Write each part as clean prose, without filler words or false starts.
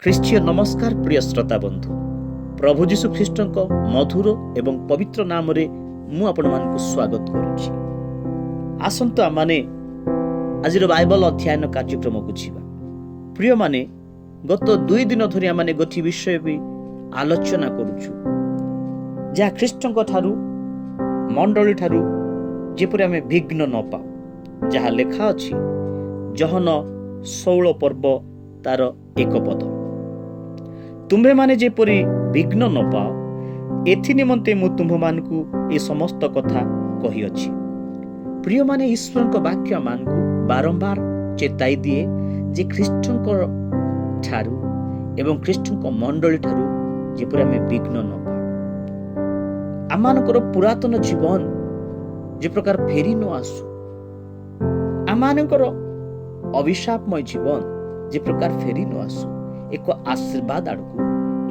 ଖ୍ରୀଷ୍ଟୀୟ ନମସ୍କାର ପ୍ରିୟ ଶ୍ରୋତା ବନ୍ଧୁ, ପ୍ରଭୁ ଯୀଶୁ ଖ୍ରୀଷ୍ଟଙ୍କ ମଧୁର ଏବଂ ପବିତ୍ର ନାମରେ ମୁଁ ଆପଣମାନଙ୍କୁ ସ୍ୱାଗତ କରୁଛି। ଆସନ୍ତୁ ଆମମାନେ ଆଜିର ବାଇବଲ ଅଧ୍ୟୟନ କାର୍ଯ୍ୟକ୍ରମକୁ ଯିବା। ପ୍ରିୟମାନେ, ଗତ 2 ଦିନ ଧରି ଆମମାନେ ଗୋଟିଏ ବିଷୟ ବି ଆଲୋଚନା କରୁଛୁ, ଯାହା ଖ୍ରୀଷ୍ଟଙ୍କ ଠାରୁ, ମଣ୍ଡଳୀ ଠାରୁ ଯେପରି ଆମେ ବିଘ୍ନ ନ ପାଉ, ଯାହା ଲେଖା ଅଛି ଯୋହନ 16 ପର୍ବ ତାର 1 ପଦ। ତୁମ୍ଭେମାନେ ଯେପରି ବିଘ୍ନ ନ ପାଅ, ଏଥି ନିମନ୍ତେ ମୁଁ ତୁମ୍ଭମାନଙ୍କୁ ଏ ସମସ୍ତ କଥା କହିଅଛି। ପ୍ରିୟମାନେ, ଈଶ୍ୱରଙ୍କ ବାକ୍ୟ ଆମମାନଙ୍କୁ ବାରମ୍ବାର ଚେତାଇ ଦିଏ ଯେ ଖ୍ରୀଷ୍ଟଙ୍କ ଠାରୁ ଏବଂ ଖ୍ରୀଷ୍ଟଙ୍କ ମଣ୍ଡଳୀ ଠାରୁ ଯେପରି ଆମେ ବିଘ୍ନ ନ ପାଉ, ଆମମାନଙ୍କର ପୁରାତନ ଜୀବନ ଯେ ପ୍ରକାର ଫେରି ନ ଆସୁ, ଆମମାନଙ୍କର ଅଭିଶାପମୟ ଜୀବନ ଯେ ପ୍ରକାର ଫେରି ନ ଆସୁ, ଏକ ଆଶୀର୍ବାଦ ଆଡ଼କୁ,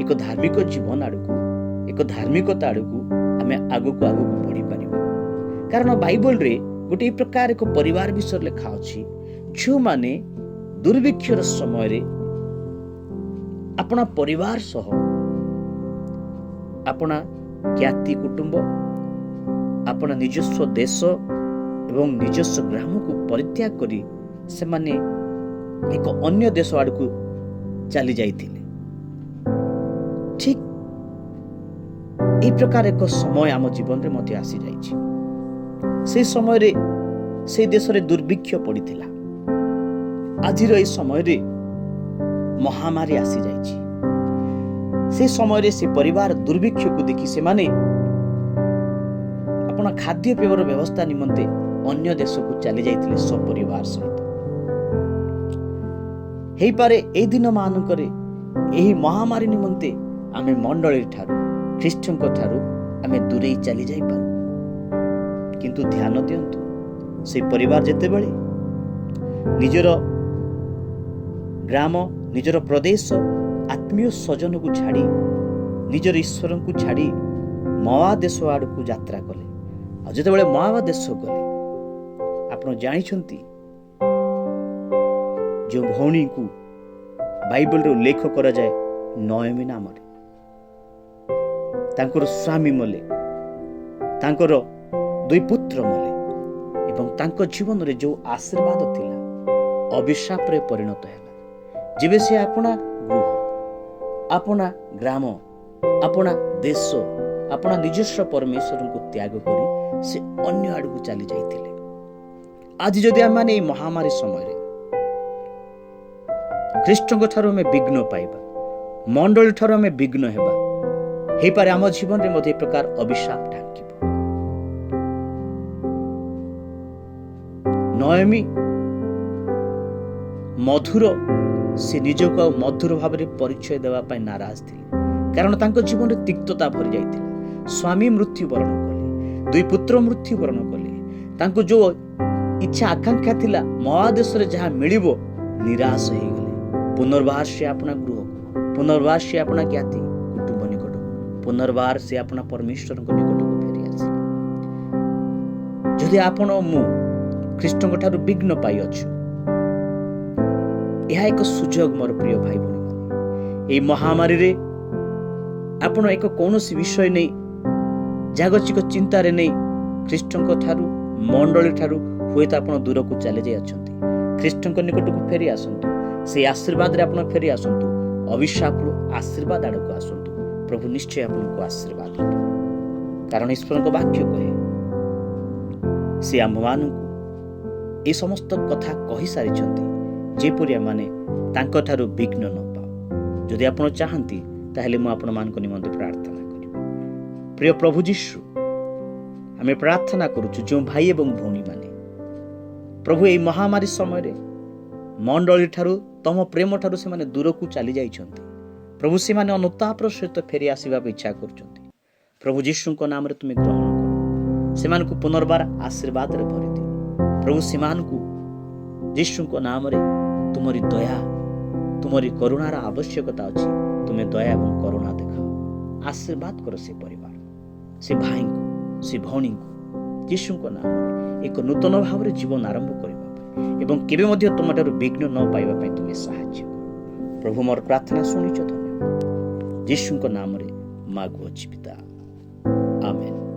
ଏକ ଧାର୍ମିକ ଜୀବନ ଆଡ଼କୁ, ଏକ ଧାର୍ମିକତା ଆଡ଼କୁ ଆମେ ଆଗକୁ ଆଗକୁ ବଢ଼ିପାରିବା। କାରଣ ବାଇବଲରେ ଗୋଟିଏ ପ୍ରକାର ଏକ ପରିବାର ବିଷୟରେ ଲେଖା ଅଛି, ଯେଉଁମାନେ ଦୁର୍ଭିକ୍ଷର ସମୟରେ ଆପଣା ପରିବାର ସହ ଆପଣା ଜ୍ଞାତି କୁଟୁମ୍ବ, ଆପଣା ନିଜସ୍ୱ ଦେଶ ଏବଂ ନିଜସ୍ୱ ଗ୍ରାମକୁ ପରିତ୍ୟାଗ କରି ସେମାନେ ଏକ ଅନ୍ୟ ଦେଶ ଆଡ଼କୁ ଚାଲି ଯାଇଥିଲେ। ଠିକ୍ ଏହି ପ୍ରକାର ଏକ ସମୟ ଆମ ଜୀବନରେ ମଧ୍ୟ ଆସିଯାଇଛି। ସେହି ସମୟରେ ସେହି ଦେଶରେ ଦୁର୍ଭିକ୍ଷ ପଡ଼ିଥିଲା। ଆଜିର ଏହି ସମୟରେ ମହାମାରୀ ଆସିଯାଇଛି। ସେ ସମୟରେ ସେ ପରିବାର ଦୁର୍ଭିକ୍ଷକୁ ଦେଖି ସେମାନେ ଆପଣା ଖାଦ୍ୟପେୟର ବ୍ୟବସ୍ଥା ନିମନ୍ତେ ଅନ୍ୟ ଦେଶକୁ ଚାଲି ଯାଇଥିଲେ ସପରିବାର ସହିତ। ହେଇପାରେ ଏଇ ଦିନମାନଙ୍କରେ ଏହି ମହାମାରୀ ନିମନ୍ତେ ଆମେ ମଣ୍ଡଳୀ ଠାରୁ, ଖ୍ରୀଷ୍ଟଙ୍କ ଠାରୁ ଆମେ ଦୂରେଇ ଚାଲି ଯାଇପାରୁ। କିନ୍ତୁ ଧ୍ୟାନ ଦିଅନ୍ତୁ, ସେଇ ପରିବାର ଯେତେବେଳେ ନିଜର ଗ୍ରାମ, ନିଜର ପ୍ରଦେଶ, ଆତ୍ମୀୟ ସ୍ୱଜନକୁ ଛାଡ଼ି, ନିଜର ଈଶ୍ୱରଙ୍କୁ ଛାଡ଼ି ମୋଆବ ଦେଶ ଆଡ଼କୁ ଯାତ୍ରା କଲେ, ଆଉ ଯେତେବେଳେ ମୋଆବ ଦେଶ ଗଲେ, ଆପଣ ଜାଣିଛନ୍ତି, ଯେଉଁ ଭଉଣୀଙ୍କୁ ବାଇବଲରେ ଉଲ୍ଲେଖ କରାଯାଏ ନୟମୀ ନାମରେ, ତାଙ୍କର ସ୍ୱାମୀ ମଲେ, ତାଙ୍କର ଦୁଇ ପୁତ୍ର ମଲେ ଏବଂ ତାଙ୍କ ଜୀବନରେ ଯେଉଁ ଆଶୀର୍ବାଦ ଥିଲା ଅଭିଶାପରେ ପରିଣତ ହେଲା, ଯେବେ ସେ ଆପଣା ଗୃହ, ଆପଣା ଗ୍ରାମ, ଆପଣା ଦେଶ, ଆପଣା ନିଜସ୍ୱ ପରମେଶ୍ୱରଙ୍କୁ ତ୍ୟାଗ କରି ସେ ଅନ୍ୟ ଆଡ଼କୁ ଚାଲି ଯାଇଥିଲେ। ଆଜି ଯଦି ଆମେମାନେ ଏହି ମହାମାରୀ ସମୟରେ ଖ୍ରୀଷ୍ଟଙ୍କ ଠାରୁ ଆମେ ବିଘ୍ନ ପାଇବା, ମଣ୍ଡଳୀ ଠାରୁ ଆମେ ବିଘ୍ନ ହେବା, ହେଇପାରେ ଆମ ଜୀବନରେ ମଧ୍ୟ ଏ ପ୍ରକାର ଅଭିଶାପ ଢାଙ୍କିବ। ନୟମୀ ମଧୁର, ସେ ନିଜକୁ ଆଉ ମଧୁର ଭାବରେ ପରିଚୟ ଦେବା ପାଇଁ ନାରାଜ ଥିଲେ, କାରଣ ତାଙ୍କ ଜୀବନରେ ତିକ୍ତତା ଭରି ଯାଇଥିଲା। ସ୍ୱାମୀ ମୃତ୍ୟୁବରଣ କଲେ, ଦୁଇ ପୁତ୍ର ମୃତ୍ୟୁବରଣ କଲେ। ତାଙ୍କୁ ଯୋଉ ଇଚ୍ଛା ଆକାଂକ୍ଷା ଥିଲା ମୋଆବ ଦେଶରେ ଯାହା ମିଳିବ, ନିରାଶ ହେଇଗଲେ। ପୁନର୍ବାର ସେ ଆପଣା ଗୃହକୁ, ପୁନର୍ବାର ସେ ଆପଣା ଜ୍ଞାତି କୁଟୁମ୍ବ ନିକଟକୁ, ପୁନର୍ବାର ସେ ଆପଣା ପରମେଶ୍ୱରଙ୍କ ନିକଟକୁ ଫେରି ଆସିଲେ। ଯଦି ଆପଣ ଓ ମୁଁ ଖ୍ରୀଷ୍ଟଙ୍କ ଠାରୁ ବିଘ୍ନ ପାଇଅଛୁ, ଏହା ଏକ ସୁଯୋଗ ମୋର ପ୍ରିୟ ଭାଇ ଭଉଣୀମାନେ। ଏହି ମହାମାରୀରେ ଆପଣ ଏକ କୌଣସି ବିଷୟ ନେଇ, ଜାଗତିକ ଚିନ୍ତାରେ ନେଇ ଖ୍ରୀଷ୍ଟଙ୍କ ଠାରୁ, ମଣ୍ଡଳୀ ଠାରୁ ହୁଏତ ଆପଣ ଦୂରକୁ ଚାଲି ଯାଇଅଛନ୍ତି। ଖ୍ରୀଷ୍ଟଙ୍କ ନିକଟକୁ ଫେରି ଆସନ୍ତୁ। ସେଇ ଆଶୀର୍ବାଦରେ ଆପଣ ଫେରି ଆସନ୍ତୁ। ଅଭିଶାପରୁ ଆଶୀର୍ବାଦ ଆଡ଼କୁ ଆସନ୍ତୁ। ପ୍ରଭୁ ନିଶ୍ଚୟ ଆପଣଙ୍କୁ ଆଶୀର୍ବାଦ କରିବେ, କାରଣ ଈଶ୍ୱରଙ୍କ ବାକ୍ୟ କହେ, ସେ ଆମ୍ଭମାନଙ୍କୁ ଏ ସମସ୍ତ କଥା କହିସାରିଛନ୍ତି ଯେପରି ଆମମାନେ ତାଙ୍କଠାରୁ ବିଘ୍ନ ନ ପାଉ। ଯଦି ଆପଣ ଚାହାନ୍ତି, ତାହେଲେ ମୁଁ ଆପଣମାନଙ୍କ ନିମନ୍ତେ ପ୍ରାର୍ଥନା କରିବି। ପ୍ରିୟ ପ୍ରଭୁ ଯୀଶୁ, ଆମେ ପ୍ରାର୍ଥନା କରୁଛୁ, ଯେଉଁ ଭାଇ ଏବଂ ଭଉଣୀମାନେ ପ୍ରଭୁ ଏହି ମହାମାରୀ ସମୟରେ ମଣ୍ଡଳୀ ଠାରୁ, ତମ ପ୍ରେମ ଠାରୁ ସେମାନେ ଦୂରକୁ ଚାଲି ଯାଇଛନ୍ତି, ପ୍ରଭୁ ସେମାନେ ଅନୁତାପର ସହିତ ଫେରି ଆସିବାକୁ ଇଚ୍ଛା କରୁଛନ୍ତି। ପ୍ରଭୁ ଯୀଶୁଙ୍କ ନାମରେ ତୁମେ ଗ୍ରହଣ କର। ସେମାନଙ୍କୁ ପୁନର୍ବାର ଆଶୀର୍ବାଦରେ ଭରିଦିଅ। ପ୍ରଭୁ, ସେମାନଙ୍କୁ ଯୀଶୁଙ୍କ ନାମରେ ତୁମରି ଦୟା, ତୁମରି କରୁଣାର ଆବଶ୍ୟକତା ଅଛି। ତୁମେ ଦୟା ଏବଂ କରୁଣା ଦେଖାଅ, ଆଶୀର୍ବାଦ କର ସେ ପରିବାର, ସେ ଭାଇଙ୍କୁ, ସେ ଭଉଣୀଙ୍କୁ ଯୀଶୁଙ୍କ ନାମରେ ଏକ ନୂତନ ଭାବରେ ଜୀବନ ଆରମ୍ଭ କରିବା ପାଇଁ ଏବଂ କେବେ ମଧ୍ୟ ତୁମଠାରୁ ବିଘ୍ନ ନ ପାଇବା ପାଇଁ ତୁମେ ସାହାଯ୍ୟ କର। ପ୍ରଭୁ, ମୋର ପ୍ରାର୍ଥନା ଶୁଣିଛ, ଧନ୍ୟବାଦ। ଯୀଶୁଙ୍କ ନାମରେ ମାଗୁଅଛି ପିତା, ଆମେନ୍।